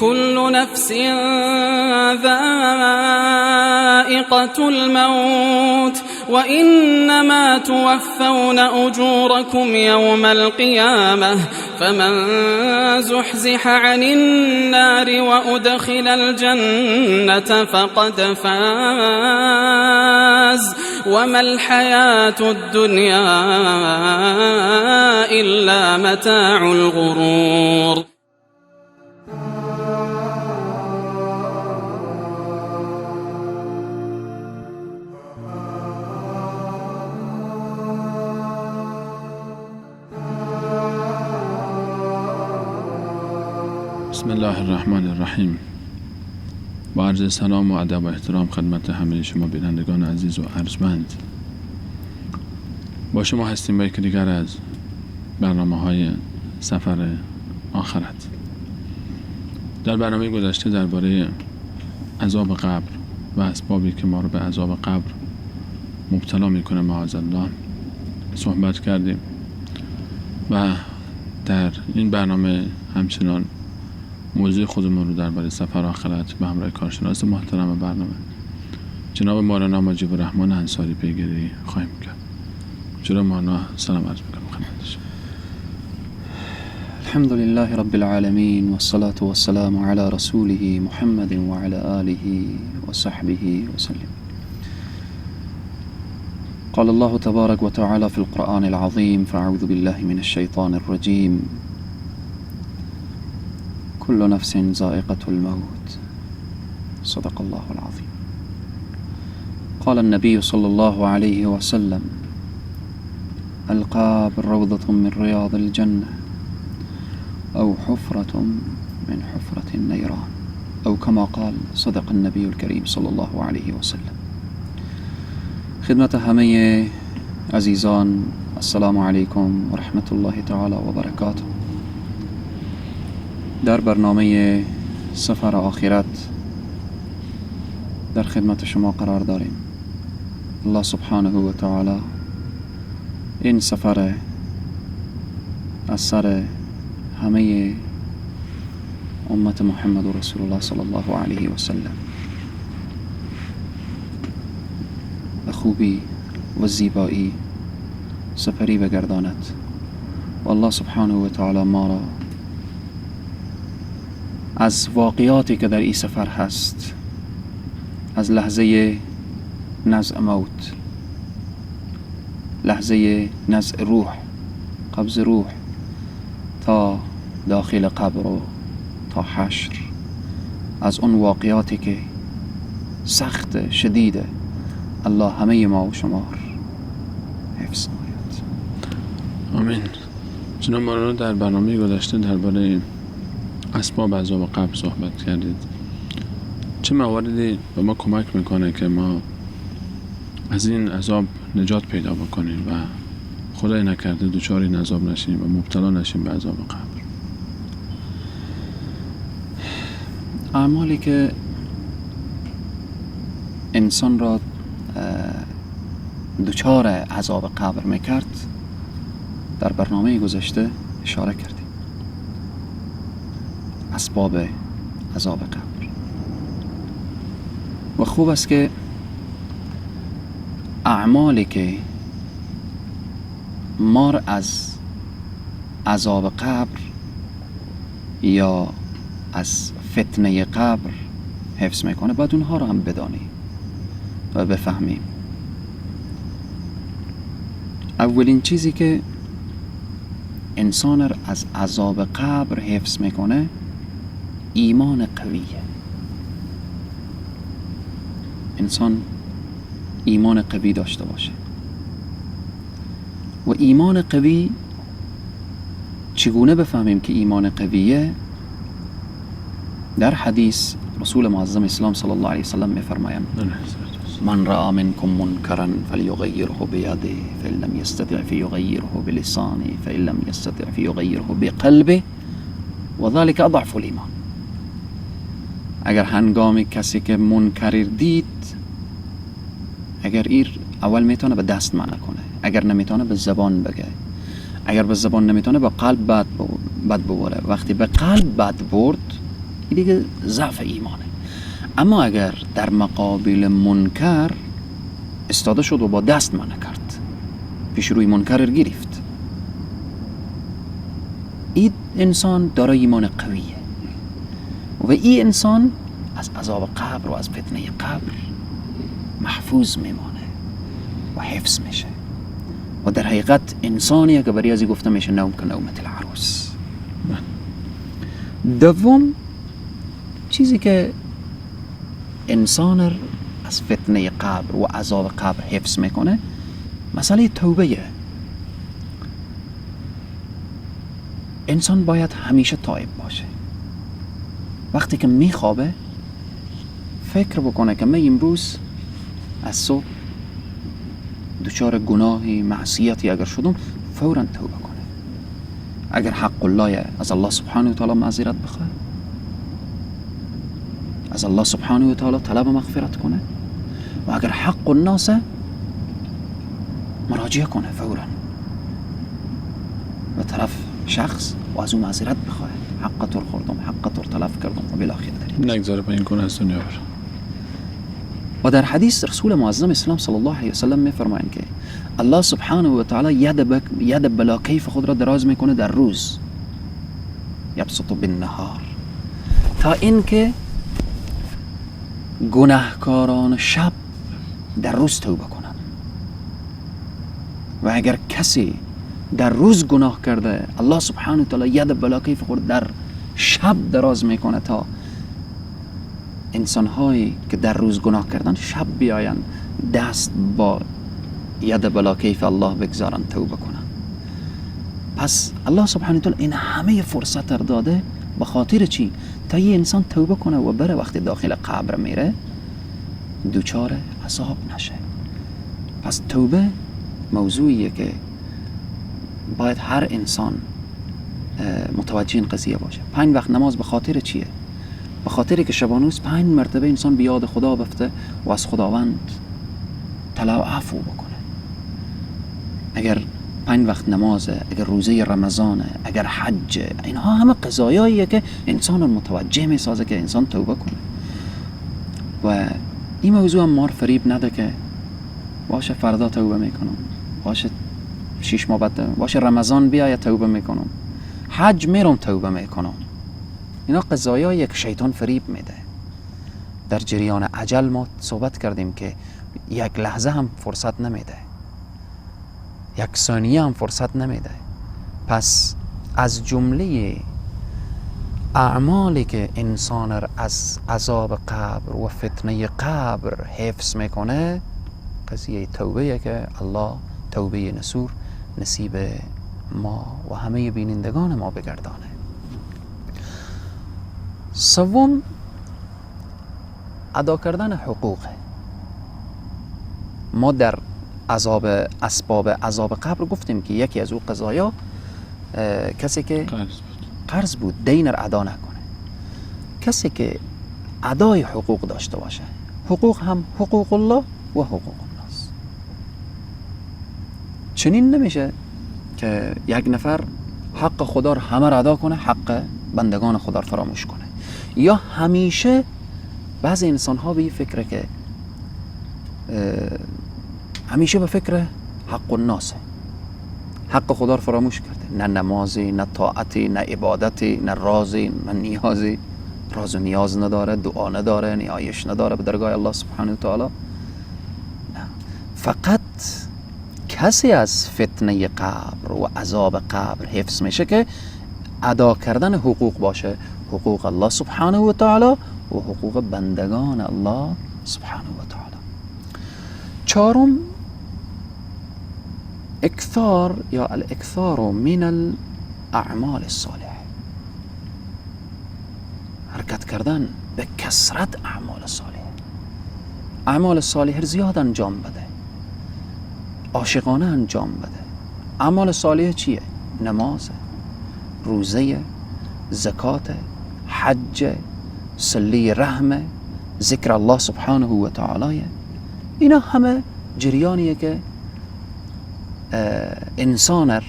كل نفس ذائقة الموت وإنما توفون أجوركم يوم القيامة فمن زحزح عن النار وأدخل الجنة فقد فاز وما الحياة الدنيا إلا متاع الغرور. بسم الله الرحمن الرحیم. با عرض سلام و ادب و احترام خدمت همه شما بینندگان عزیز و ارجمند، با شما هستیم با یکی دیگر از برنامه‌های سفر آخرت. در برنامه گذشته درباره عذاب قبر و اسبابی که ما رو به عذاب قبر مبتلا میکنه معاذ الله صحبت کردیم و در این برنامه همچنان موضوع خودمون رو درباره سفر آخرت به همراه کارشناس محترم برنامه جناب مولانا مجیب الرحمن انصاری پیگیری خواهیم کرد. جناب مولانا سلام عرض میکنم خدمتشون. الحمد لله رب العالمين والصلاة والسلام على رسوله محمد وعلى آله وصحبه وسلم. قال الله تبارك وتعالى في القرآن العظيم: فأعوذ بالله من الشيطان الرجيم، كل نفس ذائقة الموت، صدق الله العظيم. قال النبي صلى الله عليه وسلم: القبر روضة من رياض الجنة أو حفرة من حفرة النيران، أو كما قال صدق النبي الكريم صلى الله عليه وسلم. خدمت همه عزیزان، السلام علیکم و رحمت الله تعالی و برکاته. در برنامه سفر آخرت در خدمت شما قرار داریم. الله سبحانه و تعالی این سفر از سر همه امت محمد و رسول الله صلی الله علیه و سلم به خوبی و زیبایی سپری بگرداند و الله سبحانه و تعالی ما را از واقعاتی که در این سفر هست، از لحظه نزع موت، لحظه نزع روح، قبض روح، تا داخل قبر و تا حشر، از اون واقعاتی که سخت شدیده، الله همه ما و شما حفظ نماید. آمین. جناب مولانا در برنامه گذشته درباره اسباب عذاب قبر صحبت کردید. چه مواردی به ما کمک میکنه که ما از این عذاب نجات پیدا بکنیم و خدای نکرده دچار این عذاب نشیم و مبتلا نشیم به عذاب قبر؟ اعمالی که انسان را دچار عذاب قبر میکرد در برنامه گذشته اشاره کردیم. اسباب عذاب قبر. و خوب است که اعمالی که ما را از عذاب قبر یا از فتنه قبر حفظ میکنه باید اونها را هم بدانیم و بفهمیم. اولین چیزی که انسان را از عذاب قبر حفظ میکنه ایمان قویه. انسان ایمان قوی داشته باشه و ایمان قوی چگونه بفهمیم که ایمان قویه؟ در حدیث رسول معظم اسلام صلی الله علیه وسلم میفرمایند: من رأى منكم منكرا فليغيره بيده، فإن لم يستطع فليغيره بلسانه، فإن لم يستطع فليغيره بقلبه، وذلك أضعف الإيمان. اگر هنگامی کسی که منکر دید، اگر ایر اول میتونه به دست منع کنه، اگر نمیتونه به زبان بگه، اگر به زبان نمیتونه به قلب بد ببره. وقتی به قلب بد برد، این دیگه ضعف ایمانه. اما اگر در مقابل منکر استاده شد و با دست منع کرد، پیش روی منکر گرفت، این انسان دارای ایمان قویه و این انسان از عذاب قبر و از فتنه قبر محفوظ میمانه و حفظ میشه و در حقیقت انسانیه که برای ازی گفته میشه نوم که نومت العروس. دوم چیزی که انسان از فتنه قبر و عذاب قبر حفظ میکنه مسئله توبه. انسان باید همیشه تائب باشه. وقتی که میخوابه فکر بکنه که من امروز از صبح دچار گناهی معصیتی اگر شدم فورا توبه کنه. اگر حق الله از الله سبحانه و تعالی معذرت بخواه، از الله سبحانه و تعالی طلب مغفرت کنه، و اگر حق الناس مراجعه کنه فورا به طرف شخص و از او معذرت بخواه، حق تو خوردم، حق تو تلف کردم و بالاخره نگذاره با این گناه از دنیا بره. و در حدیث رسول معظم اسلام صلی الله علیه و سلم میفرمایند که الله سبحانه و تعالی ید بلا کیف خود را دراز میکنه در روز، یبسط بالنهار، تا اینکه گناهکاران شب در روز توبه کنند. و اگر کسی در روز گناه کرده، الله سبحانه و تعالی ید بلا کیف خود در شب دراز میکنه تا انسانهایی که در روز گناه کردن شب بیاین دست با ید بلا کیف الله بگذارن توبه کنن. پس الله سبحانه و تعالی این همه فرصت را داده به خاطر چی؟ تا یه انسان توبه کنه و بره وقتی داخل قبر میره دوچار عذاب نشه. پس توبه موضوعیه که باید هر انسان متوجه این قضیه باشه. 5 وقت نماز به خاطر چیه؟ به خاطر که شبانوز 5 مرتبه انسان به یاد خدا بفته و از خداوند طلب عفو بکنه. اگر 5 وقت نمازه، اگر روزه رمضانه، اگر حج، اینها همه قضایاییه که انسان رو متوجه میسازه که انسان توبه کنه. و این موضوع هم ما رو فریب نده که باشه فردا توبه میکنم، باشه 6 ماه بعد، باشه رمضان بیاید توبه میکنم، حج میرم توبه میکنم. اینا قضایاییه که شیطان فریب میده. در جریان عجل ما صحبت کردیم که یک لحظه هم فرصت نمیده، یک ثانیه هم فرصت نمیده. پس از جمله اعمالی که انسان را از عذاب قبر و فتنه قبر حفظ میکنه قضیه توبه که الله توبه نصور نصیب ما و همه بینندگان ما بگردانه. سوم، ادا کردن حقوق. ما در عذاب اسباب عذاب قبر گفتیم که یکی از او قضایا کسی که قرض بود دین را ادا نکنه، کسی که ادای حقوق داشته باشه. حقوق هم حقوق الله و حقوق الناس. چنین نمیشه که یک نفر حق خدا رو همه را ادا کنه، حق بندگان خدا رو فراموش کنه. یا همیشه بعضی انسان ها به این فکره که همیشه به فکر حق الناسه، حق خدا رو فراموش کرده، نه نمازی، نه طاعتی، نه عبادتی، نه رازی، نه نیازی، راز و نیاز نداره، دعا نداره، نیایش نداره به درگاه الله سبحانه و تعالی. نه، فقط کسی از فتنه قبر و عذاب قبر حفظ میشه که ادا کردن حقوق باشه، حقوق الله سبحانه و تعالی و حقوق بندگان الله سبحانه و تعالی. چهارم، اکثار یا الاکثار من الاعمال الصالح، حرکت کردن به کثرت اعمال صالح. اعمال صالح زیاد انجام بده، عاشقانه انجام بده. اعمال صالح چیه؟ نماز، روزه، زکات، حج، صله رحم، ذکر الله سبحانه و تعالی. اینا همه جریانیه که انسان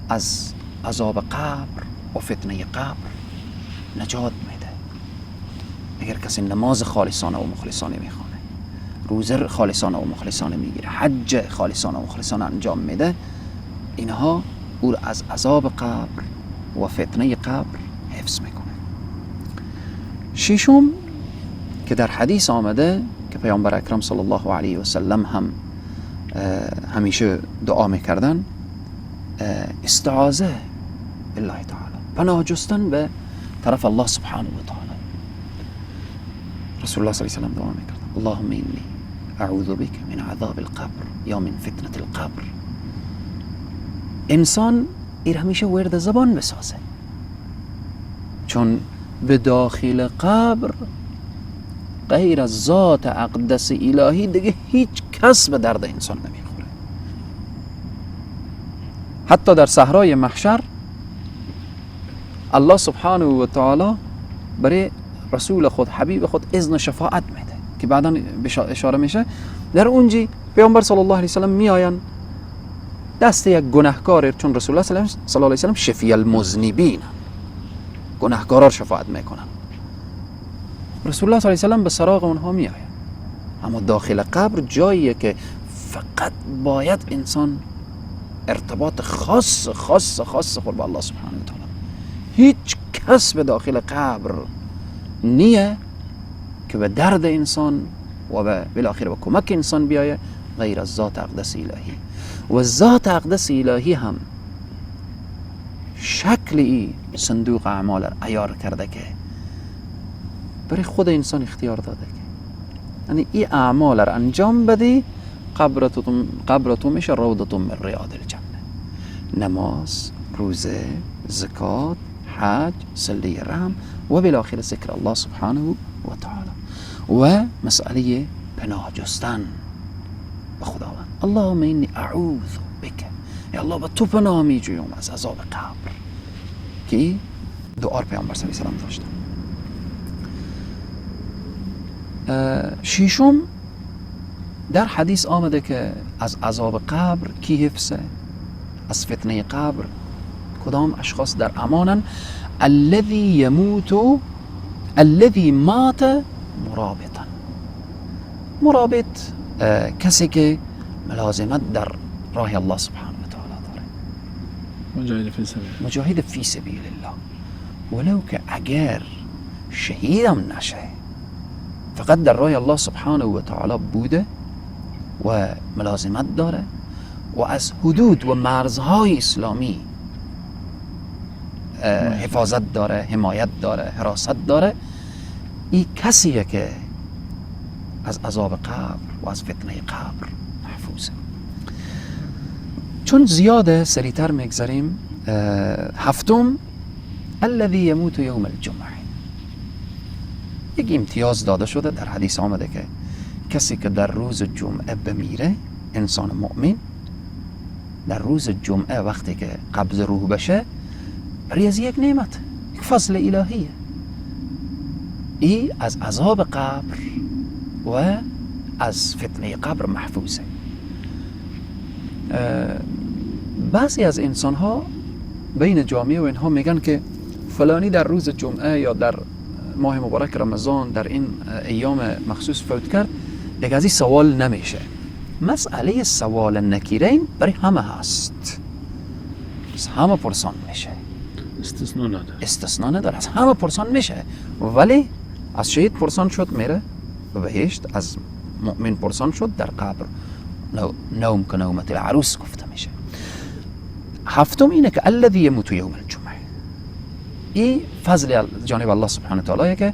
از عذاب قبر و فتنه قبر نجات میده. اگر کسی نماز خالصانه و مخلصانه میخوانه، روزه خالصانه و مخلصانه میگیره، حج خالصانه و مخلصانه انجام میده، اینها او را از عذاب قبر و فتنه قبر حفظ میکنه. ششم که در حدیث آمده که پیامبر اکرم صلی الله علیه و سلم هم همیشه دعا میکردن، استعاذه بالله تعالی، پناه جستن به طرف الله سبحانه و تعالی. رسول الله صلی الله علیه و سلم دعا میکردن اللهم اینی اعوذ بک من عذاب القبر یا من فتنة القبر. انسان ایر همیشه ورد زبان بسازه، چون به داخل قبر غیر از ذات اقدس الهی دیگه هیچ کس به درد انسان نمیخوره. حتی در صحرای محشر الله سبحانه و تعالی برای رسول خود، حبیب خود، اذن شفاعت میده که بعدا اشاره میشه. در اونجی پیامبر صلی الله علیه و سلم میآین دست یک گناهکار، چون رسول الله صلی الله علیه و سلم شفیع المذنبین، گناهکارا شفاعت میکنن. رسول الله صلی الله علیه و سلم به سراغ اونها میآید، اما داخل قبر جاییه که فقط باید انسان ارتباط خاص خاص خاص خود با الله سبحانه و تعالی. هیچ کس به داخل قبر نیه که به درد انسان و به بالاخره به کمک انسان بیایه غیر از ذات اقدس الهی. و ذات اقدس الهی هم شکل ای صندوق اعمال عیار کرده که برای خود انسان اختیار داده که یعنی ای اعمال را انجام بدی قبرتون میشه روضتون من ریاض الجنه. نماز، روزه، زکات، حج، صله رحم و بالاخره ذکر الله سبحانه و تعالی و مسئله پناه جستن به خداوند. اللهم اینی اعوذ بک، یا الله به تو پناه میجویم از عذاب قبر، که دعا پیامبر صلی الله علیه و سلم داشتن. ششم در حدیث آمده که از عذاب قبر کی حفظه، از فتنه قبر کدام اشخاص در امانن؟ الذی یموت الذی مات مرابطا. مرابط کسی که ملازمت در راه الله سبحانه و تعالی داره، مجاهد فی سبیل، مجاهد فی سبیل الله، ولو که اگر شهیدم نشه فقط در راه الله سبحانه و تعالی بوده و ملازمت داره و از حدود و مرزهای اسلامی حفاظت داره، حمایت داره، حراست داره، این کسیه که از عذاب قبر و از فتنه قبر محفوظه. چون زیاده سریعتر میگذریم. هفتم الذی یموت یوم الجمعه. یک امتیاز داده شده در حدیث آمده که کسی که در روز جمعه بمیره، انسان مؤمن در روز جمعه وقتی که قبض روح بشه، برای از یک نعمت، یک فضل الهیه، ای از عذاب قبر و از فتنه قبر محفوظه. بعضی از انسان ها بین جامعه و اینها میگن که فلانی در روز جمعه یا در ماه مبارک رمضان در این ایام مخصوص فوت کرد، دیگه از این سوال نمیشه. مسئله سوال نکیرین برای همه هست، از همه پرسان میشه، استثناء نداره، استثناء نداره، از همه پرسان میشه. ولی از شهید پرسان شد میره به بهشت، از مؤمن پرسان شد در قبر نوم که نومت العروس گفته میشه. هفتم اینه که الذی یموت یوم الجمعه. این فضل جانب الله سبحانه و تعالی که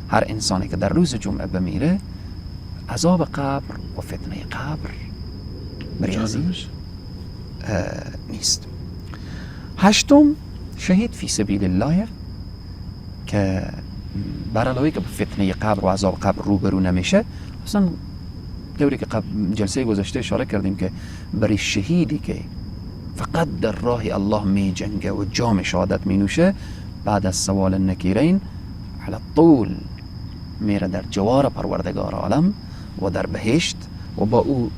هر انسانی که در روز جمعه بمیره عذاب قبر و فتنه قبر برای نیست. هشتم شهید فی سبیل الله که بر علاوه که به فتنه قبر و عذاب قبر روبرو نمیشه، اصلا دوری که قبل جلسه گذشته اشاره کردیم که برای شهیدی که فقط در راه الله می جنگه و جام شهادت می نوشه، بعد از سوال نکیرین علی طول میره در جوار پروردگار عالم و در بهشت و با او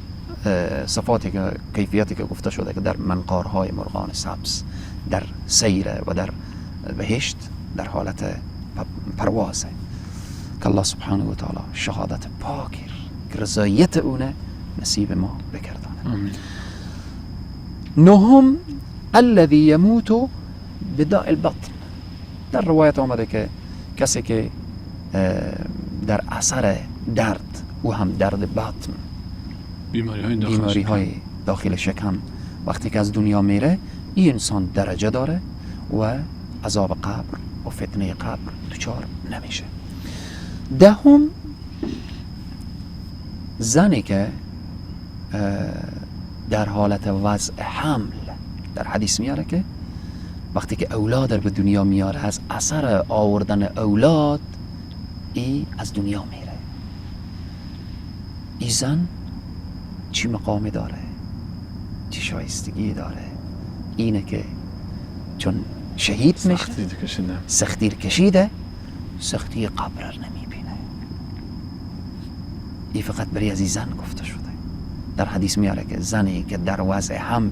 صفاتی که کیفیتی که گفته شده که در منقارهای مرغان سبز در سیر و در بهشت در حالت پروازه. که الله سبحانه و تعالی شهادت پاکی که رضایت اونه نصیب ما بگردانه. آمین. نهم الذي يموت بداء البطن. در روایت آمده که کسی که در اثر درد، او هم درد بطن، بیماری های داخل شکم، وقتی که از دنیا میره، این انسان درجه داره و عذاب قبر و فتنه قبر دچار نمیشه. دهم زنی که در حالت وضع حمل، در حدیث میاره که وقتی که اولاد به دنیا میاره، از اثر آوردن اولاد ای از دنیا میره. ای زن چی مقامی داره، چی شایستگی داره؟ اینه که چون شهید میشه، سختی کشیده، سختی قبر نمیبینه. ای فقط برای از زن گفته شده. در حدیث میاره که زنی که در وضع حمل،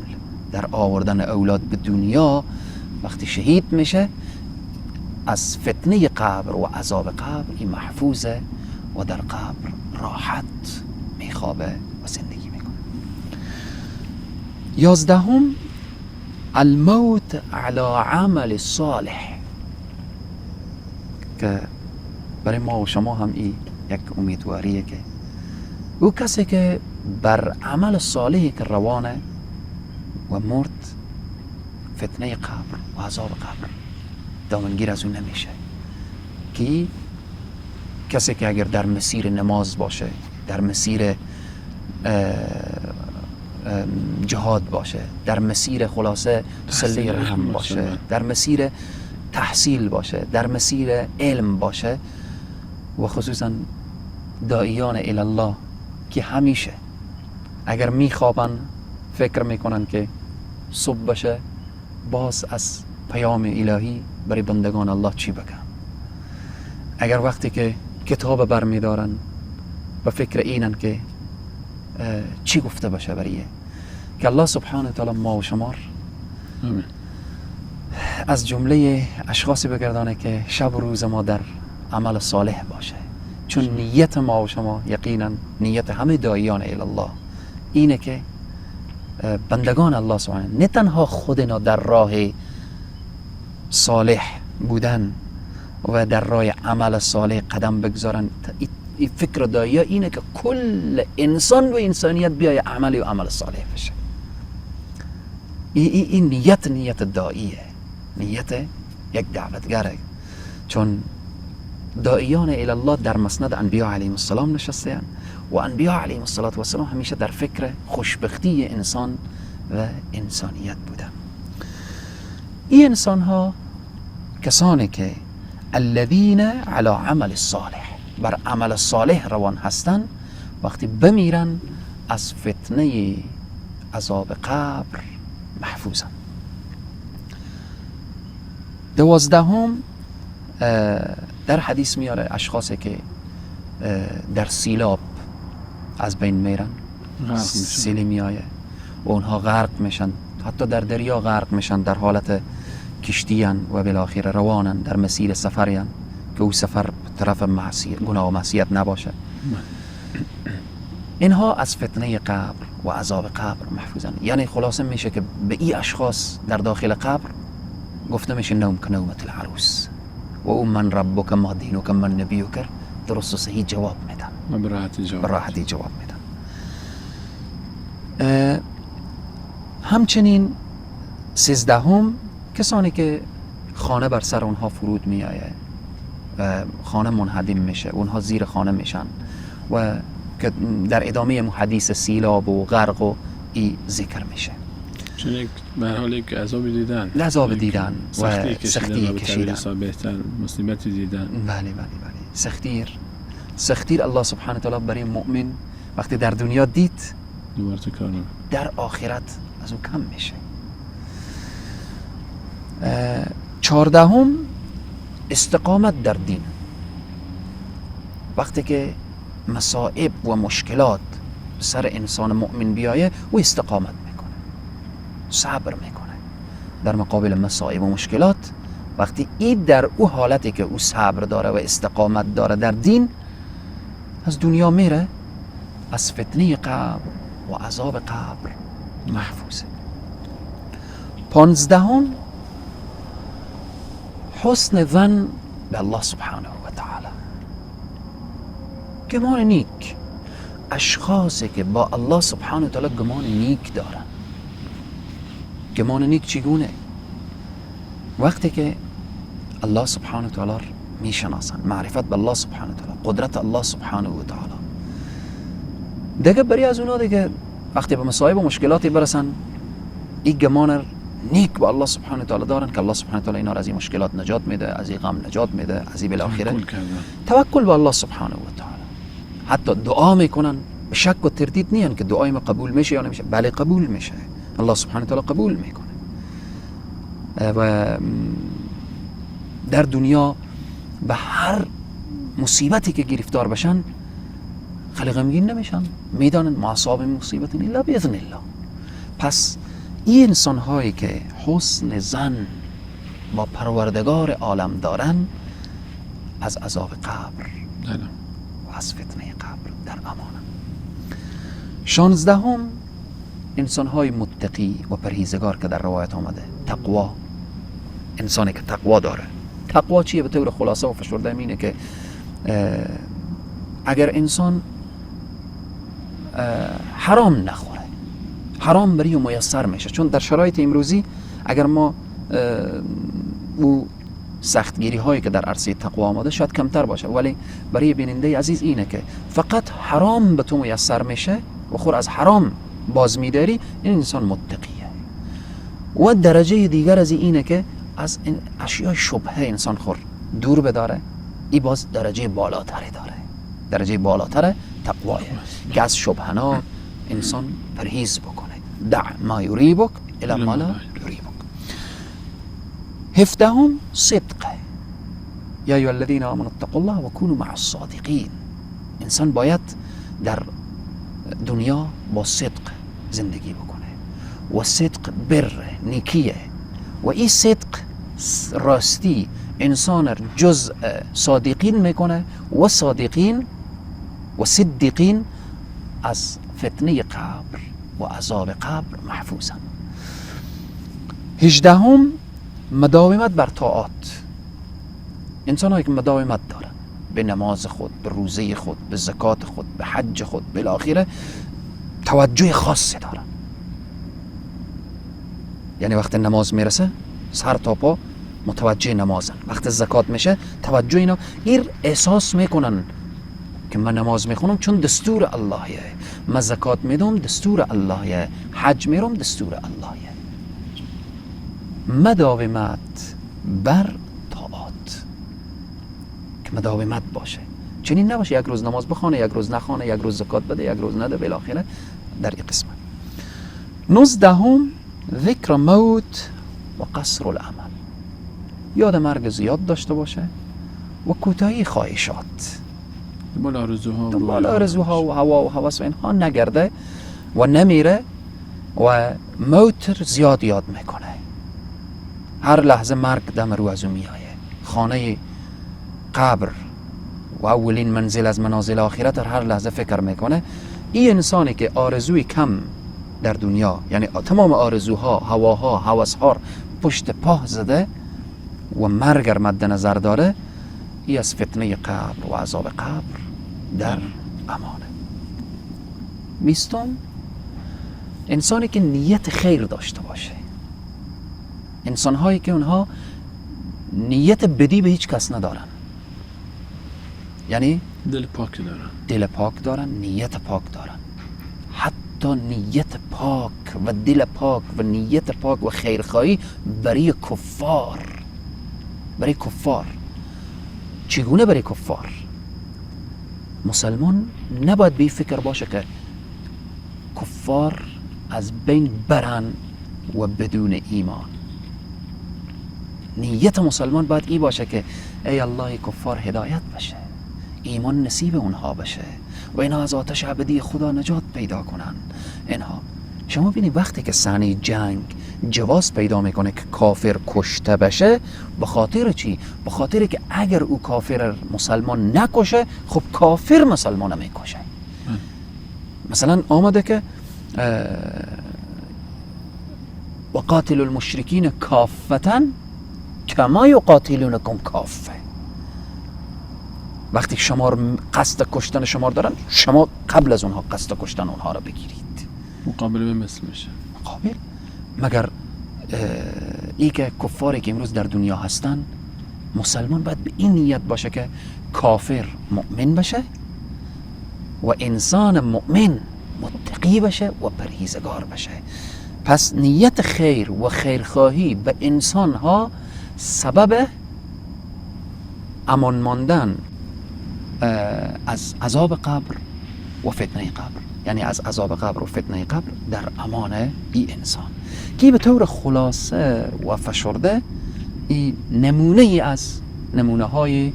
در آوردن اولاد به دنیا، وقتی شهید میشه، از فتنه قبر و عذاب قبر این محفوظه و در قبر راحت میخوابه و زندگی میکنه. 11 الموت على عمل صالح، که برای ما و شما هم این یک امیدواریه که او کسی که بر عمل صالحی که روانه و مرد، فتنه قبر و عذاب قبر دامنگیر از اون نمیشه. که کسی که اگر در مسیر نماز باشه، در مسیر جهاد باشه، در مسیر خلاصه صله رحم باشه، در مسیر تحصیل باشه، در مسیر علم باشه، و خصوصا داعیان الی الله که همیشه اگر میخوابن فکر میکنن که صبح باشه، باز از پیام الهی برای بندگان الله چی بگم. اگر وقتی که کتاب برمیدارن و فکر اینن که چی گفته باشه برایه، که الله سبحانه تعالی ما و شمار از جمله اشخاصی بگردانه که شب و روز ما در عمل صالح باشه. چون نیت ما و شما یقینا نیت همه داعیان الی الله اینه که بندگان الله سبحانه نه تنها خودنا در راه صالح بودن و در راه عمل صالح قدم بگذارن، این فکر داعیه اینه که کل انسان و انسانیت بیای عمل و عمل صالح بشه. این نیت، نیت داعیه، نیت یک دعوتگره. چون داعیان الی الله در مسند انبیا علیهم السلام نشسته و انبیا علیهم السلام همیشه در فکر خوشبختی انسان و انسانیت بودن. این انسان ها کسانی که الذین علی عمل صالح، بر عمل صالح روان هستن، وقتی بمیرن از فتنه عذاب قبر محفوظن. 12 در حدیث میاره اشخاصی که در سیلاب از بین میرن، سیلی میایه و اونها غرق میشن، حتی در دریا غرق میشن، در حالت کشتیان و بالاخره روانن، در مسیر سفریان که او سفر طرف معصیت، گناه و معصیت نباشه. اینها از فتنه قبر و عذاب قبر محفوظن. یعنی خلاصه میشه که به این اشخاص در داخل قبر گفته میشه نوم که نومت العروس و او من ربک ما دینک من نبیک، درست و صحیح جواب میدن، براحتی جواب میدن. همچنین 13 کسانی که خانه بر سر اونها فرود میآید و خانه منهدم میشه، اونها زیر خانه میشن و که در ادامه حدیث سیلاب و غرق و ای ذکر میشه. چون یک به حال یک عذاب دیدن، عذاب دیدن و سختی کشیدن، بهتر مصیبت دیدن. بله بله بله، سختیر الله سبحانه تعالی برای مؤمن وقتی در دنیا دید، در آخرت از او کم میشه. 14 استقامت در دین. وقتی که مصائب و مشکلات سر انسان مؤمن بیایه، او استقامت میکنه، صبر میکنه در مقابل مصائب و مشکلات وقتی این در او حالتی که او صبر داره و استقامت داره در دین، از دنیا میره، از فتنه قبر و عذاب قبر محفوظه. 15، حسن ظن به الله سبحانه و تعالی، گمان نیک. اشخاصی که با الله سبحانه و تعالی گمان نیک دارن. گمان نیک چگونه؟ وقتی که الله سبحانه و تعالی میشناسن، معرفت به الله سبحانه و تعالی، قدرت الله سبحانه و تعالی، دیگه بری از اونا دیگه وقتی به مصائب و مشکلاتی برسن، این گمان نیک به الله سبحانه و تعالی دارن که الله سبحانه و تعالی اینا را از این مشکلات نجات میده، از این غم نجات میده، از این بالاخره توکل به الله سبحانه و تعالی. حتی دعا میکنن، به شک و تردید نیان که دعای ما قبول میشه یا نمیشه. بله قبول میشه، الله سبحانه و تعالی قبول میکنه. و در دنیا به هر مصیبتی که گرفتار بشن خیلی غمگین نمیشن، میدانن ما اصاب مصیبت الا باذن الله. پس این انسان هایی که حسن ظن با پروردگار عالم دارن، از عذاب قبر و از فتنه قبر در امانن. 16، انسان های متقی و پرهیزگار که در روایت آمده، تقوا. انسانی که تقوا داره. تقوا چیه؟ به طور خلاصه و فشرده اینه که اگر انسان حرام نخوره، حرام بری و میسر میشه. چون در شرایط امروزی اگر ما او سختگیری هایی که در عرصه تقوا آمده شاید کمتر باشه، ولی برای بیننده عزیز اینه که فقط حرام به تو میسر میشه و خور از حرام باز میداری، این انسان متقیه. و درجه دیگر از اینه که از این اشیاء شبهه انسان خور دور بداره، این باز درجه بالاتره داره، درجه بالاتر تقوایه که از شبهنا انسان پرهیز بکنه. دع ما یریبک الی ما لا یریبک. 17، صدق. یا ایها الذین آمنوا اتقوا الله و کونوا مع الصادقین. انسان باید در دنیا با صدق زندگی بکنه و صدق بر نیکیه و این صدق راستی انسان جزء صادقین میکنه و صادقین و صدیقین از فتنه قبر و عذاب قبر محفوظن. 18، مداومت بر طاعات. انسان هایی که مداومت دارن به نماز خود، به روزه خود، به زکات خود، به حج خود، بالاخره توجه خاصی دارن. یعنی وقت نماز میرسه سر تا پا متوجه نمازن، وقت زکات میشه توجه اینا، این احساس میکنن که من نماز میخونم چون دستور اللهیه، من زکات میدم دستور اللهیه، حج میرم دستور اللهیه. مداومت بر طاعات که مداومت باشه، چنین نباشه یک روز نماز بخونه، یک روز نخونه، یک روز زکات بده، یک روز نده، بالاخره در این قسمت. 19، ذکر موت و قصر العمل. یاد مرگ زیاد داشته باشه و کوتاهی خواهشات، دنبال آرزوها، دنبال آرزوها و هوا و هوس و اینها نگرده و نمیره و موت زیاد یاد میکنه. هر لحظه مرگ دم رو از او میایه. خانه قبر و اولین منزل از منازل آخرت هر لحظه فکر میکنه. این انسانی که آرزوی کم در دنیا، یعنی تمام آرزوها، هواها، هوسها پشت پاه زده و مرگ مد نظر داره، ای از فتنه قبر و عذاب قبر در امانه. 20، انسانی که نیت خیر داشته باشه. انسانهایی که اونها نیت بدی به هیچ کس ندارن، یعنی دل پاک دارن، دل پاک دارن، نیت پاک دارن. حتی نیت پاک و دل پاک و نیت پاک و خیرخواهی برای کفار، برای کفار. چگونه برای کفار؟ مسلمان نباید به فکر باشه که کفار از بین برن و بدون ایمان. نیت مسلمان باید ای باشه که ای الله کفار هدایت بشه، ایمان نصیب اونها بشه و اینها از آتش ابدی خدا نجات پیدا کنن. اینها شما بینید وقتی که صحنه جنگ جواز پیدا میکنه که کافر کشته بشه. به خاطر چی؟ به خاطر که اگر او کافر مسلمان نکشه، خب کافر مسلمان میکشه. مثلا آمده که وقاتل المشرکین کافة کما یقاتلونکم کافه. وقتی شما قصد کشتن شما دارن، شما قبل از اونها قصد کشتن اونها را بگیرید. مقابل به مثل میشه. مقابل. مگر ای که کفاری که امروز در دنیا هستن، مسلمان باید به این نیت باشه که کافر مؤمن باشه و انسان مؤمن متقی باشه و پرهیزگار باشه. پس نیت خیر و خیرخواهی به انسان ها سبب امان ماندن از عذاب قبر و فتنه قبر، یعنی از عذاب قبر و فتنه قبر در امان ای انسان. که به طور خلاصه و فشرده ای نمونه ای از نمونه های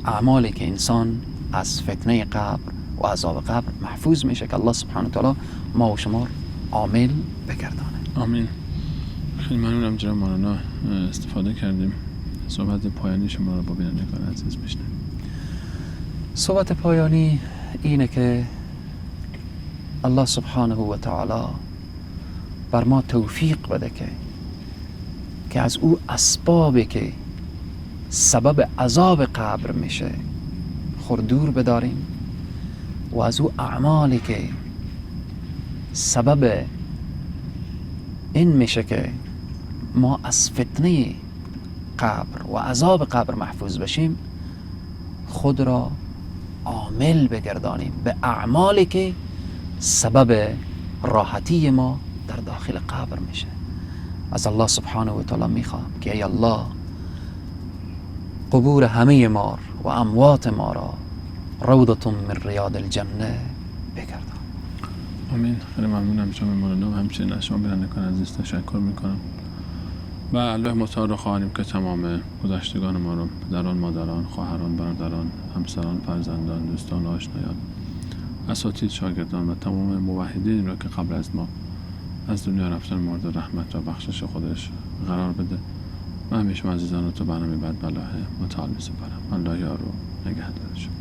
اعمالی که انسان از فتنه قبر و عذاب قبر محفوظ میشه که الله سبحانه و تعالی ما و شما عامل بگردانه. آمین. خیلی ممنونم جناب مولانا، استفاده کردیم. صحبت پایانی شما رو با بینندگان عزیز بشنویم. صحبت پایانی اینه که الله سبحانه و تعالی بر ما توفیق بده که از او اسبابی که سبب عذاب قبر میشه خود دور بداریم و از او اعمالی که سبب این میشه که ما از فتنه قبر و عذاب قبر محفوظ بشیم خود را عامل بگردانیم به اعمالی که سبب راحتی ما در داخل قبر میشه. از الله سبحانه و تعالی میخوام که ای الله قبور همه ما و اموات ما را روضة من ریاض الجنه بگردان. آمین. خیلی ممنونم جناب مولانا و همچنین از شما بینندگان عزیز تشکر میکنم و الله متعال رو خواهیم که تمام گذشتگان ما رو، پدران، مادران، خواهران، برادران، همسران، فرزندان، دوستان و آشنایان، اساتید، شاگردان و تمام موحدین را که قبل از ما از دنیا رفتن مورد رحمت و بخشش خودش قرار بده. من همیشه عزیزان رو تا برنامه بعد به الله متعال میسپارم. الله یارو نگهدار شما.